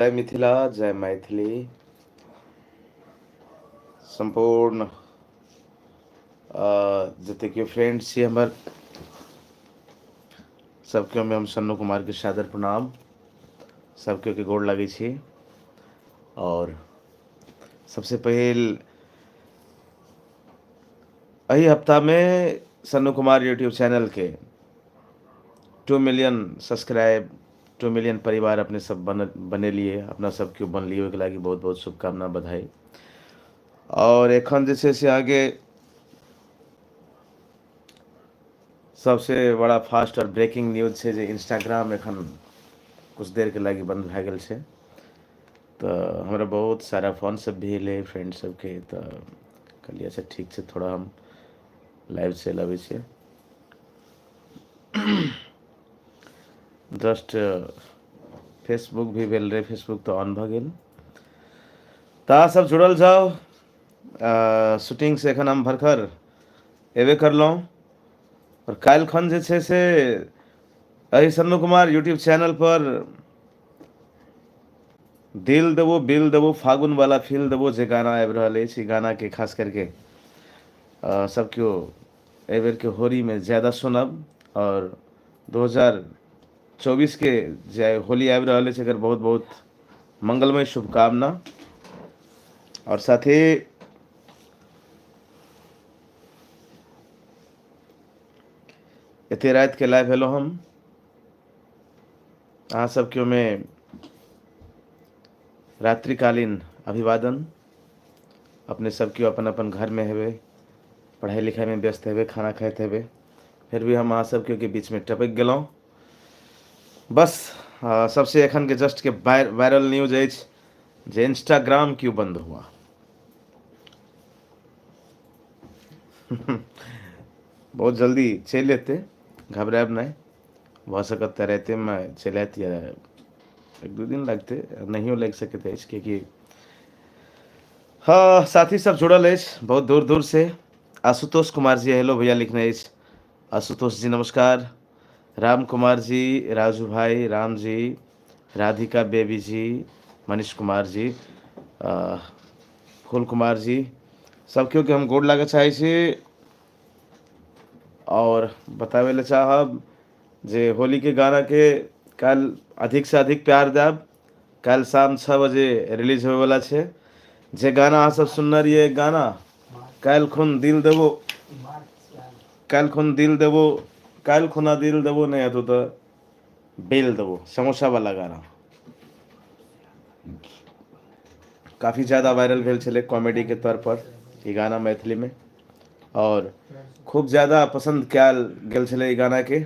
जय मिथिला जय मैथिली। सम्पूर्ण जतेक केओ फ्रेंड छी हमर सबके हम सन्नू कुमारके सादर प्रणाम, सबके के गोड़ लागै छी। और सबसे पहिल एहि हफ्तामे सन्नू कुमार यूट्यूब चैनलके 2 मिलियन सब्सक्राइब, 2 मिलियन परिवार अपने सब बनेलिए, अपना सब केओ बनलिए, ओहिके लागि बहुत बहुत शुभकामना, बधाई। और एखन जे छै से अहाँके सबसे बड़ा फास्ट और ब्रेकिंग न्यूज छै जे इंस्टाग्राम एखन कुछ देरके लागि बंद भए गेल छै। तऽ हमरा बहुत सारा फोन सब भी एलै फ्रेंड सबके, तऽ कहलियै अच्छा ठीक छै, थोड़ा हम लाइव चलि अबै छियै। जस्ट फेसबुक भी भेल रहै, फेसबुक तऽ ऑन भऽ गेल। तऽ अहाँ सब जुड़ल जाउ। शूटिंगसँ एखन हम भरखर एबे करलहुँ आओर काल्हि खन जे छै से एहि सन्नू कुमार यूट्यूब चैनल पर दिल देबो बिल देबो फागुन वाला फील देबो जे गाना आबि रहल अछि, ई गानाके खास करके सब केओ एहि बेरके होलीमे ज्यादा सुनब। आओर 2024 के जे होली आबि रहल अछि एकर बहुत बहुत मंगलमय शुभकामना। आओर साथ ही एते रातिके लाइव एलहुँ हम अहाँ सबके ओहिमे रात्रिकालीन अभिवादन। अपने सब केओ अपन अपन घरमे हेबै, पढ़ाइ लिखाइमे व्यस्त हेबै, खाना खाइत हेबै, फिर भी हम अहाँ सबके के बीचमे टपकि गेलहुँ। बस सबसे एखनके जस्टके वायरल न्यूज अछि जे इंस्टाग्राम क्यों बंद हुआ। बहुत जल्दी चलि एतै, घबरायब नहि, भऽ सकत तऽ रातिमे चलि आयत या एक दू दिन लगतै, नहियो लागि सकैत अछि, किएकि हँ साथी सब जुड़ल अछि बहुत दूर दूर से। आशुतोष कुमार जी हेलो भैया लिखने अछि, आशुतोष जी नमस्कार। राम कुमार जी, राजू भाई, राम जी, राधिका बेबी जी, मनीष कुमार जी, फूल कुमार जी, सब केओ के हम गोड़ लागऽ चाहै छी। और बताबै लए चाहब जे होली के गाना के काल्हि अधिक से अधिक प्यार देब। काल्हि शाम 6 बजे रिलीज होयवला छै जे गाना अहाँ सब सुनने रहियै, गाना काल्हि खुन दिल देबो, काल्हि खुन दिल देबो, काल्हि खुना दिल देबो, नहि हेतौ तऽ बेल देबो, समोसा वाला गाना काफी ज्यादा वायरल भेल छलै कॉमेडी के तौर पर ई गाना मैथिली में, और खूब ज्यादा पसंद कयल गेल छलै ई गाना के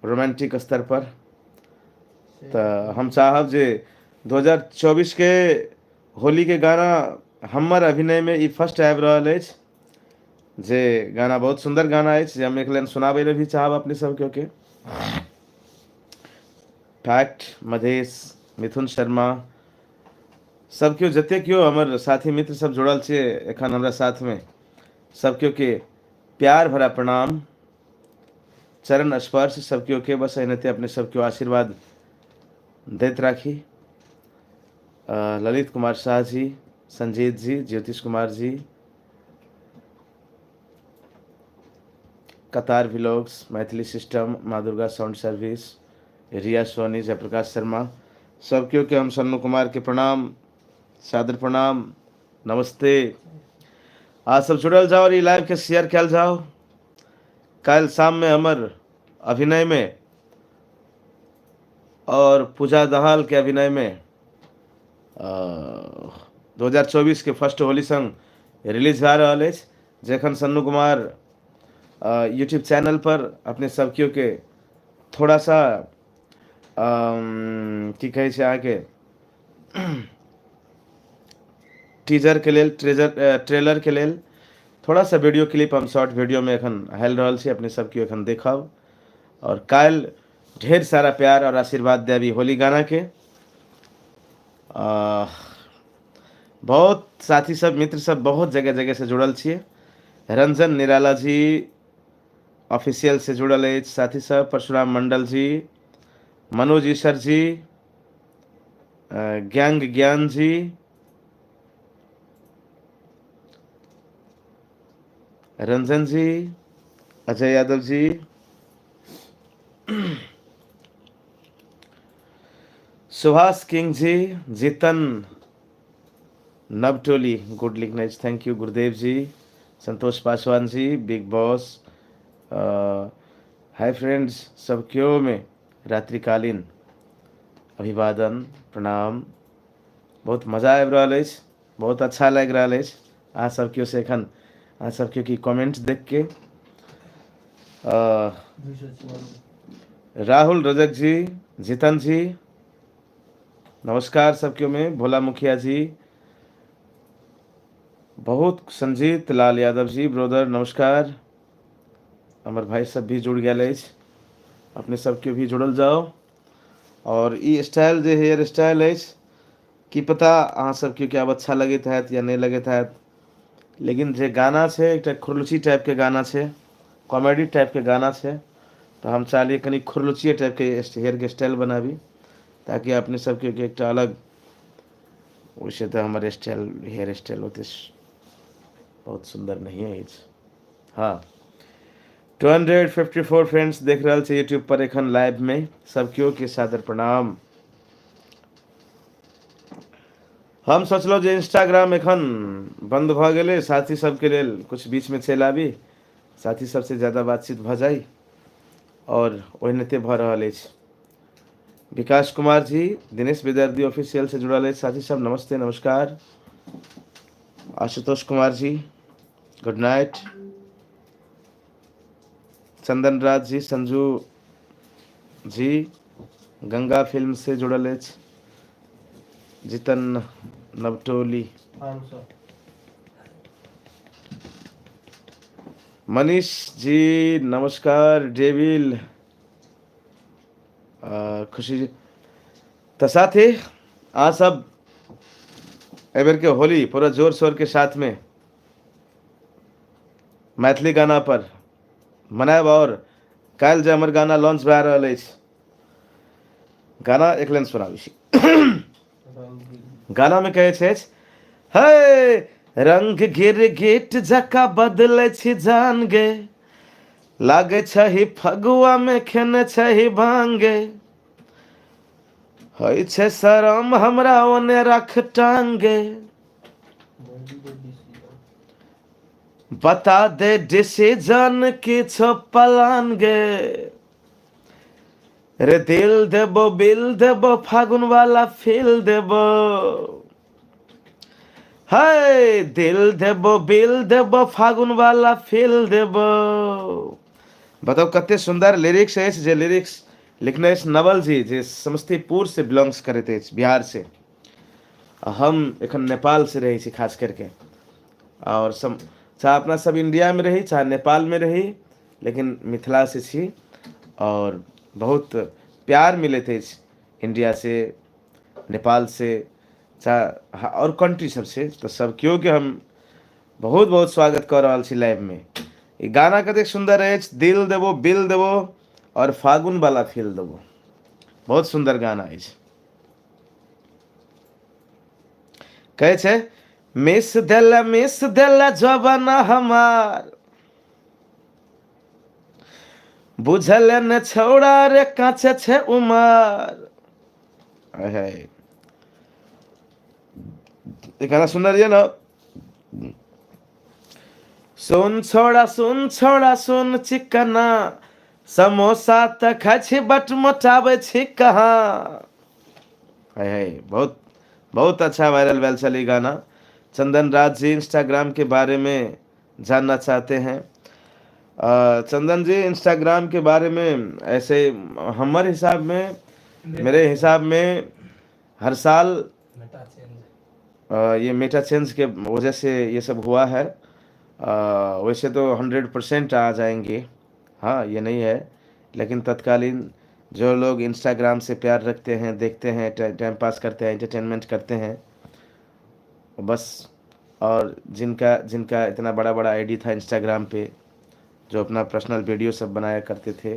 रोमांटिक स्तर पर। तऽ हम चाहब जे 2024 के होली के गाना हमर अभिनय में ई फर्स्ट आबि रहल अछि, जे गाना बहुत सुंदर गाना अछि, जे हम एक लाइन सुनाबै लए भी चाहब अपने सबके के। फैक्ट मधेश, मिथुन शर्मा, सब केओ जते केओ हमर साथी मित्र सब जुड़ल छियै एखन हमरा साथमे, सब केओ के प्यार भरा प्रणाम, चरण स्पर्श सब केओ के। बस एनाहिते अपने सब केओ आशीर्वाद दैत राखी। ललित कुमार शाह जी, संजीत जी, ज्योतिष कुमार जी, कतार vlogs, Maithili system, Maa Durga sound service, Riya Soni, Jayaprakash Sharma, सब केओ के हम सन्नू कुमार के प्रणाम, सादर प्रणाम, नमस्ते। आ सब जुड़ल जाओ और ई लाइव के शेयर कयल जाओ। काल्हि शाम में हमर अभिनय में और पूजा दहाल के अभिनय में 2024 के फर्स्ट होली संग रिलीज भए रहल अछि, जखन सन्नू कुमार यूट्यूब चैनल पर अपने सब केओ के थोड़ा सा की कहै छै अहाँके टीजर के लेल, ट्रेलर के लेल थोड़ा सा वीडियो क्लिप हम शॉर्ट वीडियो में एखन हेल रहल छी, अपने सब केओ एखन देखब। और काल्हि ढेर सारा प्यार और आशीर्वाद देबी होली गाना के। बहुत साथी सब मित्र सब बहुत जगह जगह से जुड़ल छियै। रंजन निराला जी ऑफिशियल से जुड़ल अछि साथी सब, परशुराम मंडल जी, Manoj Ishar ji, gang Gyan ji, Ranjan ji, Ajay Yadav ji, Subhash king ji, Jitan Navtoli good लिखने अछि, thank you Gurudev ji, Santosh Paswan ji, big boss, hi friends, सब केओ में रात्रिकालीन अभिवादन प्रणाम। बहुत मजा आबि रहल अछि, बहुत अच्छा लागि रहल अछि अहाँ सब केओ से एखन अहाँ सब केओ की कमेंट देख के। राहुल रजक जी, जीतन जी, नमस्कार सब केओ में, भोला मुखिया जी, बहुत संजीत लाल यादव जी ब्रदर नमस्कार। हमर भाई सब भी जुड़ गेल अछि, अपने सबके भी जुड़ल जाओ। और ई स्टाइल जे हेयर स्टाइल अछि, की पता अहाँ सबके कि आब अच्छा लगैत हैत या नहि लगैत हैत, लेकिन जे गाना छै एकटा खुरलुची टाइपके गाना छै, कॉमेडी टाइपके गाना छै, तऽ हम चाहलियै कनि खुरलुचिए टाइपके हेयरके स्टाइल बनाबी ताकि अपने सबके एकटा अलग। वैसे तऽ हमर स्टाइल हेयर स्टाइल ओते बहुत सुन्दर नहिए अछि। हाँ, 254 फ्रेंड्स देख रहल छै यूट्यूब पर एखन लाइव में, सब केओ के सादर प्रणाम। हम सोचलहुँ जे इंस्टाग्राम एखन बंद भऽ गेलै, साथी सबके लेल कुछ बीच में चलि आबी, साथी सबसे ज्यादा बातचीत भऽ जाइ, और ओहिनाते भऽ रहल अछि। विकास कुमार जी, दिनेश विद्यार्थी ऑफिशियल से जुड़ल अछि साथी सब, नमस्ते नमस्कार। Ashutosh Kumar ji good night. Chandan Raj ji, Sanju ji Ganga film से जुड़ल अछि, जितन नवटोली, मनीष जी नमस्कार, डेविल खुशी जी। तऽ साथी अहाँ सब एहि के होली पूरा जोर शोर के साथ में मैथिली गाना पर मनायब। और काल्हि जे हमर गाना लॉन्च भए रहल अछि, गाना एक लाइन सुनाबै छी। गाना में कहै छै, हे रंग गिर गिट जका बदलै छी जान गे, लागै छही फगुआ में खेने छही भांगे, होइ छै शरम हमरा ओने रख टांगे, बता दे डिसीजन किछो प्लान गे, रे दिल देबो बिल देबो फागुन वाला फील देबो, हे दिल देबो बिल देबो फागुन वाला फील देबो। बताउ कते सुंदर लिरिक्स अछि, जे लिरिक्स लिखने अछि नवल जी, जे समस्तीपुर से बिलोंग्स करैत अछि, बिहार से। हम एखन नेपाल से रहै छी खास करके, और सम चाहे अपना सब इंडिया में रही चाहे नेपाल में रही, लेकिन मिथिला से छी और बहुत प्यार मिलैत अछि इंडिया से, नेपाल से, चाहे और कंट्री सब से। तऽ सब केओ के हम बहुत बहुत स्वागत कऽ रहल छी लाइव में। ई गाना कतेक सुंदर अछि, दिल देबो बिल देबो और फागुन वाला फील देबो, बहुत सुंदर गाना अछि। कहै छै मिस देला मिस देला जवाना हमार, बुझल ने छौड़ा रे काचे छै उमर। है ई गाना सुनल ये ना? सुन छोड़ा सुन छोड़ा सुन चिकना, समोसा तऽ खाइ छी बट मोटाबै छी कहाँ। है है बहुत बहुत अच्छा वायरल भेल छल ई गाना। चंदन राज जी इंस्टाग्राम के बारे में जानना चाहते हैं। चंदन जी इंस्टाग्राम के बारे में ऐसे हमर हिसाब में, मेरे हिसाब में हर साल ये मेटा चेंज के वजह से ये सब हुआ है। वैसे तो 100% आ जाएंगे, हाँ ये नहीं है, लेकिन तत्कालीन जो लोग इंस्टाग्राम से प्यार रखते हैं, देखते हैं, टाइम पास करते हैं, एंटरटेनमेंट करते हैं बस। और जिनका जिनका इतना बड़ा बड़ा आईडी था इंस्टाग्राम पे, जो अपना पर्सनल वीडियो सब बनाया करते थे,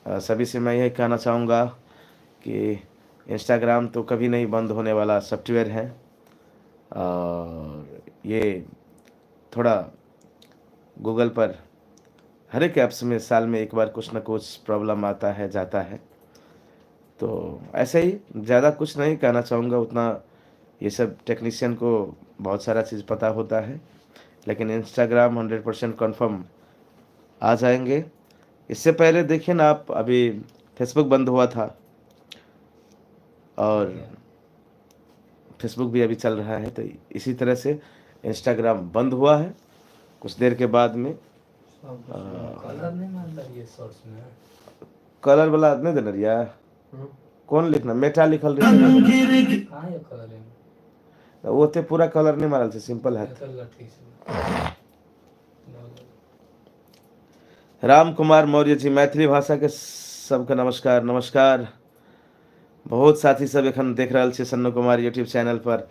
सभी से मैं यही कहना चाहूँगा कि इंस्टाग्राम तो कभी नहीं बंद होने वाला सॉफ्टवेयर है और ये थोड़ा गूगल पर हर एक ऐप्स में साल में एक बार कुछ ना कुछ प्रॉब्लम आता है जाता है। तो ऐसे ही ज़्यादा कुछ नहीं कहना चाहूँगा, उतना ये सब टेक्नीशियन को बहुत सारा चीज़ पता होता है, लेकिन इंस्टाग्राम 100% कन्फर्म आ जाएंगे। इससे पहले देखिए ना आप, अभी फेसबुक बंद हुआ था और फेसबुक भी अभी चल रहा है, तो इसी तरह से इंस्टाग्राम बंद हुआ है कुछ देर के बाद में। कलर नहीं मानता ये सोर्स में। कलर वाला नहीं देना रिया, कौन लिखना मेटा लिखल रहे कहाँ ये कलर है? ओते पूरा कलर नहीं मारल छै, सिंपल है। चल ठीक से। राम कुमार मौर्य जी, मैथिली भाषा के सबके नमस्कार। नमस्कार, बहुत साथी सब एखन देख रहल छै सन्नू कुमार यूट्यूब चैनल पर।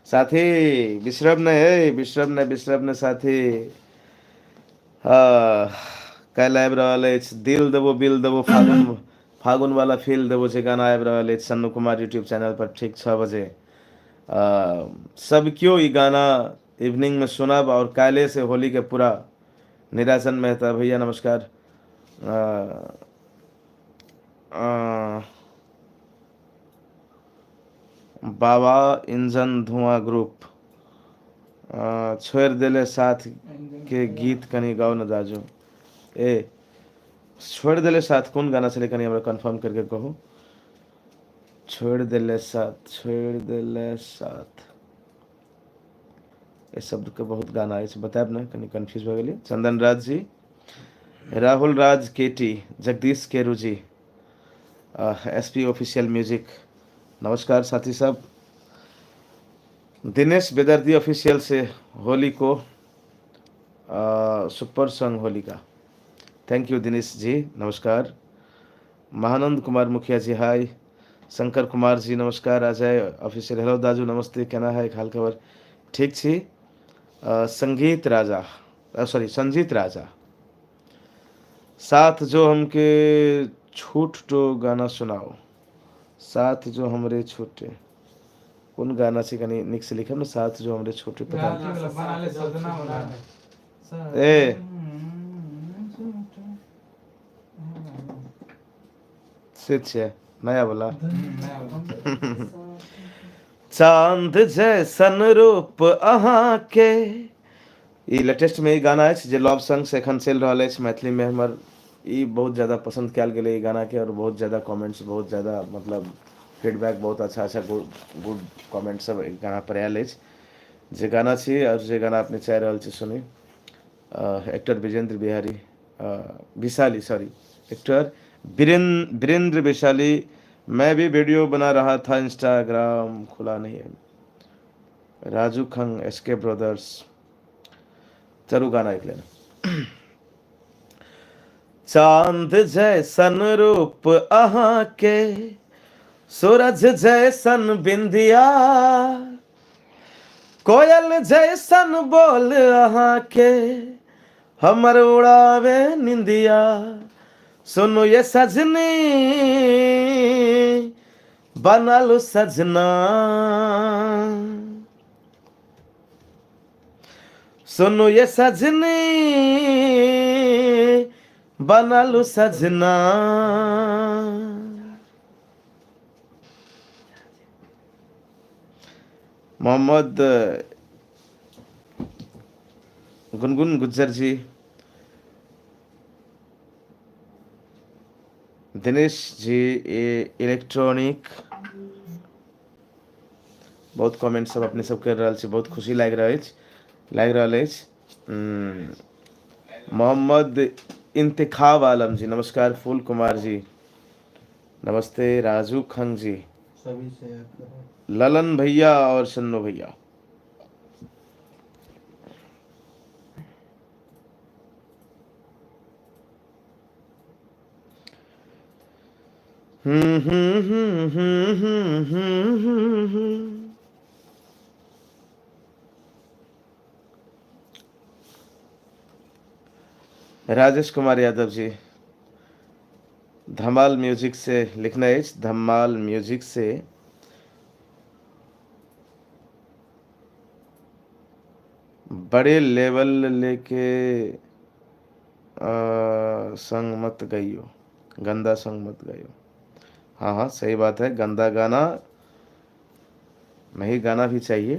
साथी बिसरब नहि है, बिसरब नहि, बिसरब नहि साथी। काल्हि आबि रहल अछि दिल देबो बिल देबो फागुन फागुन वाला फील देबो जे गाना आबि रहल अछि सन्नू कुमार यूट्यूब चैनल पर ठीक 6 बजे। सब केओ ई गाना इवनिंग में सुनब और काल्हि से होली के पूरा निराजन मेहता भैया नमस्कार। आ, बाबा इंजन धुआं ग्रुप छोड़ि देले साथ के गीत कनि गाउ न दाजू। ए छोड़ि देले साथ कोन गाना छलै कनि हमरा कन्फर्म करके कहू। छोड़ि देले साथ, छोड़ि देले साथ, एहि शब्दके बहुत गाना अछि, बतायब ने, कनि कन्फ्यूज भऽ गेलियै। Chandan Raj ji, Rahul Raj K T, Jagdish Keru ji, S P official music, नमस्कार साथी सब। दिनेश बेदर्दी ऑफिशियल से होली को सुपर सॉन्ग होली का, thank you Dinesh ji, नमस्कार। महानंद कुमार मुखिया जी हाय। शंकर कुमार जी नमस्कार। अजय ऑफिशियल हेलो दाजू नमस्ते, केना है हाल खबर? ठीक छी। संगीत राजा, सॉरी संजीत राजा, साथ जो हमके छूट तो गाना सुनाओ, साथ जो हमरे छूटे, कोन गाना छै कनि नीक से लिखब ने, साथ जो हमरे छूटे, पता नहीं। ए से छै नया वाला। चांद जैसन रूप अहाँ के, ई लेटेस्ट में ई गाना अछि जे लव सॉन्ग से एखन चलि रहल अछि मैथिली में हमर, ई बहुत ज़्यादा पसंद कयल गेलै ई गाना के और बहुत ज़्यादा कमेंट्स, बहुत ज़्यादा मतलब फीडबैक बहुत अच्छा अच्छा गुड गुड कमेंट सब एहि गाना पर आयल अछि। जे गाना छी और जे गाना अपने चाहि रहल छी सुनी, actor Vijendra Bihari, Vishali, sorry actor Virendra Vishali, मैं भी वीडियो बना रहा था, इंस्टाग्राम खुला नहीं है। राजू खंग, एस के ब्रदर्स, चलू गाना एक लेना। चांद जैसन रूप अहाँ के, सूरज जैसन बिंदिया, कोयल जैसन बोल अहाँ के, हमर उड़ावे निंदिया, सुनु ये सजनी बनल सजना, सुनु ये सजनी बनल सजना। मोहम्मद गुनगुन गुज्जर जी, दिनेश जी, ए इलेक्ट्रॉनिक, बहुत कमेंट सब अपने सब कर रहल छी, बहुत खुशी लागि रहल अछि, लागि रहल अछि। मोहम्मद इंतिखाब आलम जी नमस्कार। फूल कुमार जी नमस्ते। राजू खंग जी, सभी से याद करो। ललन भैया और सन्नू भैया। हम्म हम्म हम्म हम्म हम्म हम्म हम्म। राजेश कुमार यादव जी, धमाल म्यूजिक से लिखने अछि धमाल म्यूजिक से बड़े लेवल लेके संग मत गइयो, गंदा संग मत गइयो। हाँ हाँ सही बात है, गंदा गाना नहीं गाना भी चाहिए।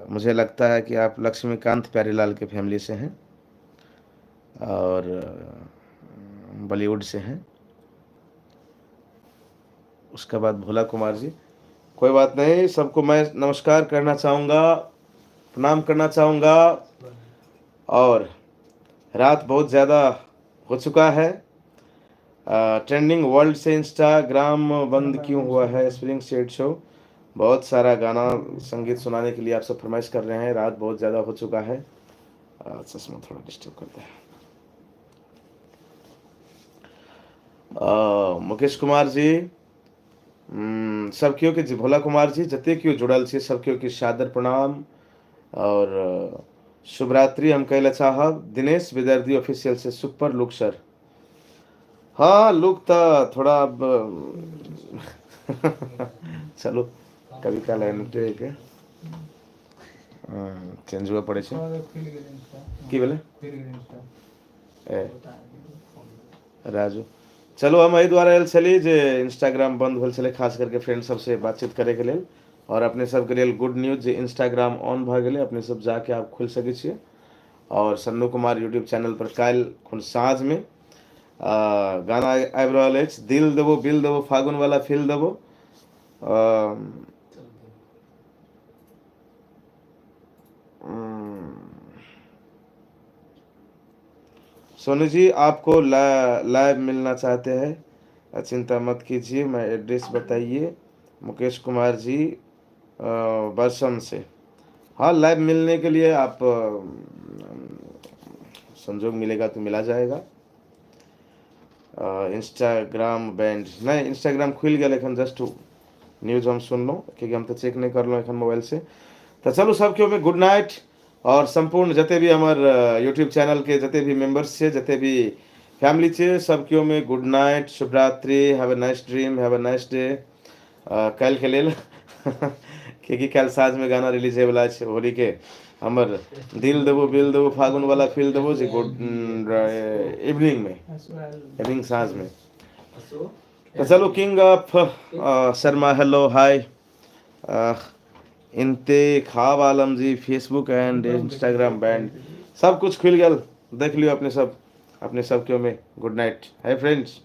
मुझे लगता है कि आप लक्ष्मीकांत प्यारेलाल के फैमिली से हैं और बॉलीवुड से हैं। उसके बाद भोला कुमार जी, कोई बात नहीं, सबको मैं नमस्कार करना चाहूँगा, प्रणाम करना चाहूँगा। और रात बहुत ज़्यादा हो चुका है। ट्रेंडिंग वर्ल्ड से इंस्टाग्राम बंद क्यों हुआ है, स्प्रिंग सेट शो, बहुत सारा गाना संगीत सुनाने के लिए आप सब फरमाइश कर रहे हैं। रात बहुत ज़्यादा हो चुका है, चश्मा थोड़ा डिस्टर्ब करता है। मुकेश कुमार जी, सब केओ के, भोला कुमार जी, जते केओ जुड़ल छी सब केओ के सादर प्रणाम और शुभरात्रि हम कहले चाहब। दिनेश विदर्दी ऑफिशियल से सुपर लुक सर। हाँ लुक तो थोड़ा अब चलो कभी काल एनते के चेंज हुआ पड़े छै। की भेलै? ए राजू, चलो हम एहि दुआरे आयल छली जे इंस्टाग्राम बंद भेल छलै, खास करके फ्रेंड सबसे बातचीत करैके लेल। और अपने सबके लेल गुड न्यूज जे इंस्टाग्राम ऑन भऽ गेलै, अपने सब जाके आब खोलि सकै छियै। और सन्नू कुमार यूट्यूब चैनल पर काल्हि खुन साँझमे गाना आबि रहल अछि, दिल देबो बिल देबो फागुन वाला फील देबो। सोनू जी आपको लाइव मिलना चाहते हैं, चिंता मत कीजिए, मैं एड्रेस बताइए। मुकेश कुमार जी बरसम से, हाँ लाइव मिलने के लिए आप संजोग मिलेगा तो मिला जाएगा। इंस्टाग्राम बैंड नहीं, इंस्टाग्राम खुलि गेल एखन जस्ट न्यूज हम सुनलहुँ, कियाकि हम तऽ चेक नहि करलहुँ एखन मोबाइल से। तऽ चलू सबके ओहिमे गुड नाइट। और सम्पूर्ण जते भी हमर यूट्यूब चैनल के जते भी मेंबर्स छै, जते भी फैमिली छै, सब केओ में गुड नाइट, शुभरात्रि, have a nice dream, have a nice day. काल्हि के लेल, कियाकि काल्हि साँझ में गाना रिलीज होयवला छै होली के, हमर दिल देबो बिल देबो फागुन वाला फील देबो, जे गुड इवनिंग में, इवनिंग साँझ में। तो चलो king of Sharma, hello hi. Intekhab Alam ji, Facebook and Instagram banned, सब कुछ खुल गया, देख लियो अपने सब, अपने सब के में गुड नाइट है फ्रेंड्स।